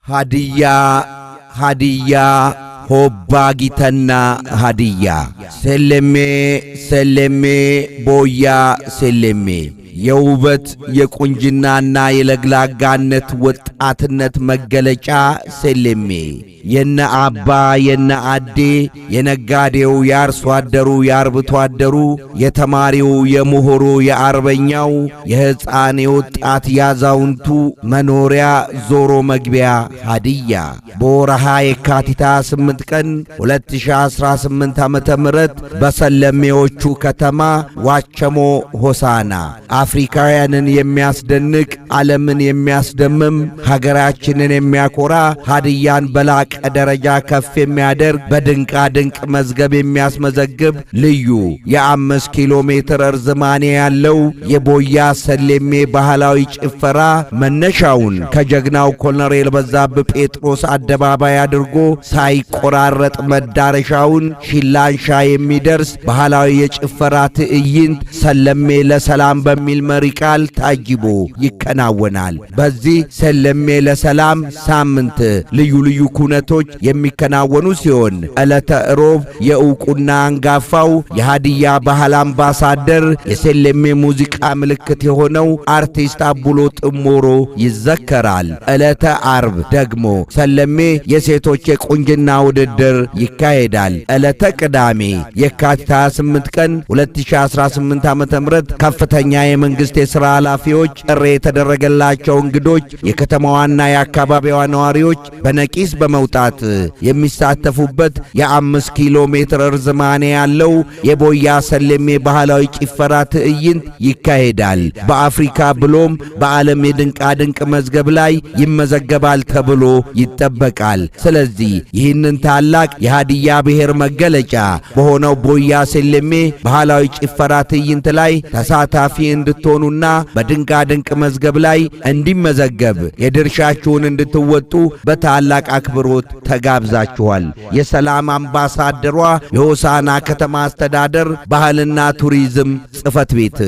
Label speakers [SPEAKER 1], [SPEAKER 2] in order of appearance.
[SPEAKER 1] ሀዲያ ሀዲያ ሆባ ጊተና ሀዲያ ሴሌሜ ሴሌሜ ቦያ ሴሌሜ የውበት የቁንጅናና የለግላጋነት ወጣትነት መገለጫ ሴሌሜ የነ አባ የነ አዴ የነጋዴው የአርሶ አደሩ የአርብቶ አደሩ የተማሪው የምሁሩ የአርበኛው የሕፃን የወጣት ያዛውንቱ መኖሪያ ዞሮ መግቢያ ሀዲያ በወርሃ የካቲት 28 ቀን 2018 ዓ.ም በሰለሜዎቹ ከተማ ዋቸሞ ሆሳና አፍሪካውያንን የሚያስደንቅ ዓለምን የሚያስደምም ሀገራችንን የሚያኮራ ሀዲያን በላቀ ደረጃ ከፍ የሚያደርግ በድንቃ ድንቅ መዝገብ የሚያስመዘግብ ልዩ የ5 ኪሎ ሜትር እርዝማኔ ያለው የቦያ ሰሌሜ ባህላዊ ጭፈራ መነሻውን ከጀግናው ኮሎኔል በዛብህ ጴጥሮስ አደባባይ አድርጎ ሳይቆራረጥ መዳረሻውን ሺላንሻ የሚደርስ ባህላዊ የጭፈራ ትዕይንት ሰለሜ ለሰላም በሚል መሪ ቃል ታጅቦ ይከናወናል። በዚህ ሰለሜ ለሰላም ሳምንት ልዩ ልዩ ኩነቶች የሚከናወኑ ሲሆን ዕለተ ሮብ የዕውቁና አንጋፋው የሃዲያ ባህል አምባሳደር የሴሌሜ ሙዚቃ ምልክት የሆነው አርቲስት አቡሎ ጥሞሮ ይዘከራል። ዕለተ አርብ ደግሞ ሰለሜ የሴቶች የቁንጅና ውድድር ይካሄዳል። ዕለተ ቅዳሜ የካቲት 28 ቀን 2018 ዓ.ም ከፍተኛ የመንግሥት የሥራ ኃላፊዎች፣ ጥሪ የተደረገላቸው እንግዶች፣ የከተማዋና የአካባቢዋ ነዋሪዎች በነቂስ በመውጣት የሚሳተፉበት የ5 ኪሎ ሜትር እርዝማኔ ያለው የቦያ ሰሌሜ ባህላዊ ጭፈራ ትዕይንት ይካሄዳል። በአፍሪካ ብሎም በዓለም የድንቃድንቅ መዝገብ ላይ ይመዘገባል ተብሎ ይጠበቃል። ስለዚህ ይህንን ታላቅ የሃዲያ ብሔር መገለጫ በሆነው ቦያ ሴሌሜ ባህላዊ ጭፈራ ትዕይንት ላይ ተሳታፊ እንድትሆኑና በድንቃድንቅ መዝገብ ላይ እንዲመዘገብ የድርሻችሁን እንድትወጡ በታላቅ አክብሮት ተጋብዛችኋል። የሰላም አምባሳደሯ የሆሳና ከተማ አስተዳደር ባህልና ቱሪዝም ጽሕፈት ቤት።